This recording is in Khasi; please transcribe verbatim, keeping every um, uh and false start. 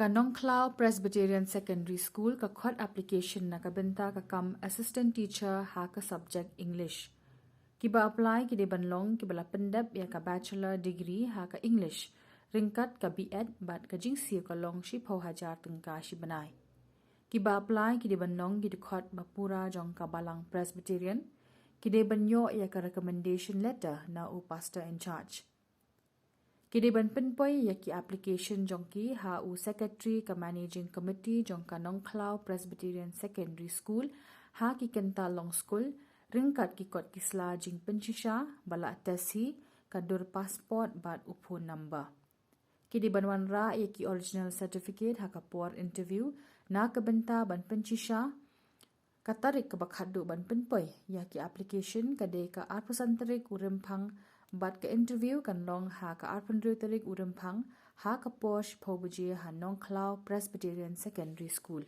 Ka Nongkhlaw Presbyterian Secondary School ka khot application na ka bynta ka kam assistant teacher ha ka subject English. Kiba apply ki dei ban long kiba la pyndep ïa ka bachelor degree ha ka English, ryngkat ka B.Ed bad ka jingsiew ka long shiphew hajar tyngka shi bnai. Kiba apply ki dei ban long ki dkhot ba pura jong ka Balang Presbyterian, ki dei ban ïoh ïa ka recommendation letter na u pastor in charge. Ki dei ban pynpoi ïa ki application jong ki ha u secretary ka managing committee jong ka Nongkhlaw Presbyterian Secondary School ha ki kynta long skul, ryngkat ki kot ki sla jingpynshisha ba la test hi, ka dur passport bad u phone number. Ki dei ban wanrah ïa ki original certificate ha ka por interview na ka bynta ban pynshisha. Ka tarik kaba khatduh ban pynpoi ïa ki application ka dei ka arphew san tarik u Rymphang, bad ka interview kan long ha ka arphew hynriew tarik u Rymphang ha ka por shiphew baje ha Nongkhlaw Presbyterian Secondary School.